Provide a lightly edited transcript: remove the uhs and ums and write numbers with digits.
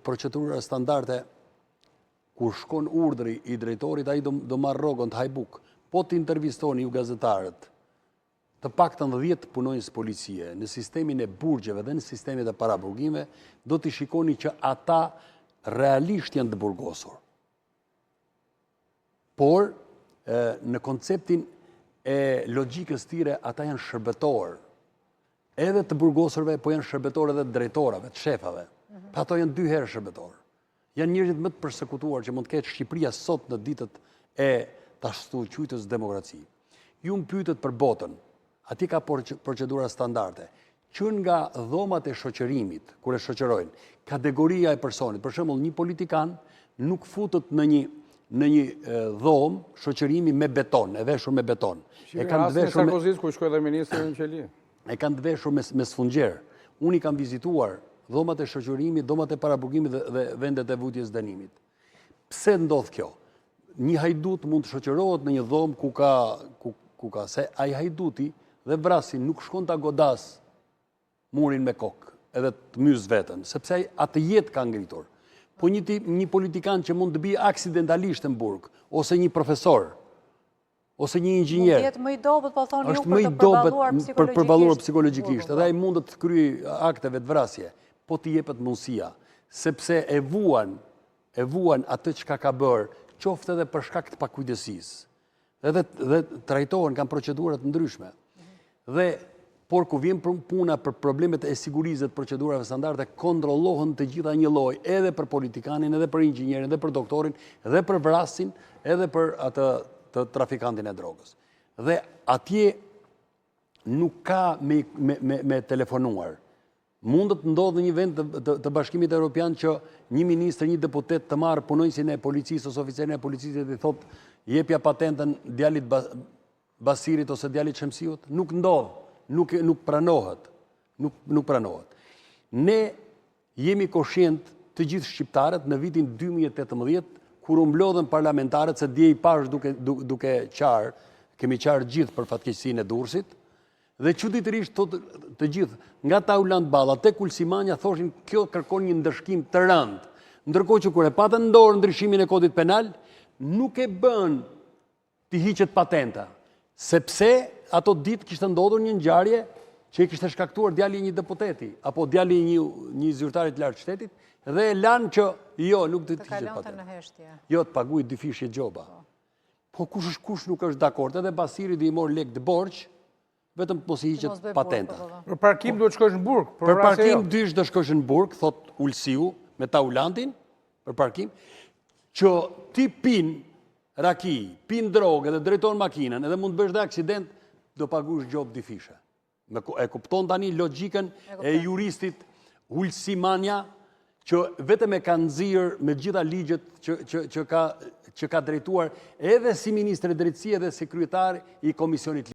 procedura standarde, kur shkon urdhri i drejtorit, ai do, do marrë rrogën të hajë bukë. Po të intervistoni ju gazetarët, të paktën 10 punonjës policie në sistemin e burgjeve dhe në sistemin e paraburgimeve, do t'i shikoni që ata realisht janë të burgosur. Por, në konceptin e logjikës tyre, ata janë shërbëtorë. Edhe të burgosurve, po janë shërbëtorë edhe të drejtorave, të shefave. Mhm. Pa ato janë dy herë shërbëtorë. Janë njerëzit më të persekutuar që mund të ketë Shqipëria sot në ditët e të ashtuquajturës demokraci. Ju më pyetët për botën, atje ka procedura standarde. Që nga dhomat e shoqërimit, kur e shoqërojnë, kategoria e personit, për shembull, një politikan nuk futet në një në një dhomë shoqërimi me beton, e veshur me beton. E kanë të veshur me Sarkozy ku shkoi edhe ministri në qeli. E kanë të veshur me me sfungjer. Unë i kam vizituar dhomat e shoqërimit, dhomat e paraburgimit dhe, dhe vendet e vuajtjes dënimit. Pse ndodh kjo? Një hajdut mund të shoqërohet në një dhomë ku ka ku, ku ka se ai hajduti dhe vrasësi nuk shkon ta godasë murin me kokë edhe të mysë veten, sepse ai atë jetë ka ngritur. Po një, tip, një politikan që mund të bijë aksidentalisht në burg, ose një profesor, ose një inxhinier. Mund të jetë më i dobët, po thoni ju, për të përballuar psikologjikisht. Për përballuar psikologjikisht, edhe ai mund të kryejë akte vetëvrasje, po t'i jepet mundësia, sepse e vuan, e vuan atë çka ka bërë, qoftë edhe për shkak të pakujdesisë. Edhe dhe trajtohen, kanë procedura të ndryshme. Dhe por ku vjen puna për problemet e sigurisë dhe të procedurave standarde, kontrollohen të gjitha njëlloj, edhe për politikanin, edhe për inxhinierin, edhe për doktorin, edhe për vrasësin, edhe për atë të trafikantin e drogës. Dhe atje nuk ka me, me, me, me telefonuar. Mund të ndodhë në një vend të, të, të Bashkimit Evropian që një ministër, një deputet të marrë punonjësin e policisë ose oficerin e policisë dhe t'i thotë jepja patentën djalit Basirit ose djalit Shemsiut, nuk ndodh, nuk, nuk pranohet, nuk, nuk pranohet. Ne jemi koshient të gjithë shqiptarët në vitin 2018, kur u mblodhën parlamentarët, se dje i pashë duke, duke, duke qarë, kemi qarë gjithë për fatkeqësinë e Durrësit, dhe çuditërisht të, të gjithë, nga Taulant Balla te Ulsi Manja thoshin kjo kërkon një ndëshkim të rëndë. Ndërkohë që kur e patën në dorë ndryshimin e kodit penal, nuk e bën t'i hiqet patenta, sepse ato ditë kishte ndodhur një ngjarje që e kishte shkaktuar djali i një deputeti apo djali i një një zyrtari të lartë të shtetit dhe e lanë që jo, nuk do të hiqet patenta. Jo, të paguajë dyfishe gjoba. Po. po kush është kush nuk është dakord, edhe Basiri do i morë lekë të borxh, vetëm të mos i hiqet patenta. Po, po, po. Për parkim duhet shkosh në burg, për parkim jo. dysh do shkosh në burg, thotë Ulsiu me Taulantin, për parkim, që ti pin raki, pin drogë dhe drejton makinën, edhe mund të bësh dhe aksident, do paguash gjobë dyfishe. Me, e kupton tani logjikën e juristit Ulsi Manja, që vetëm e ka nxirë me gjitha ligjet që, që, që, ka, që ka drejtuar edhe si ministër i drejtësisë edhe si kryetar i komisionit.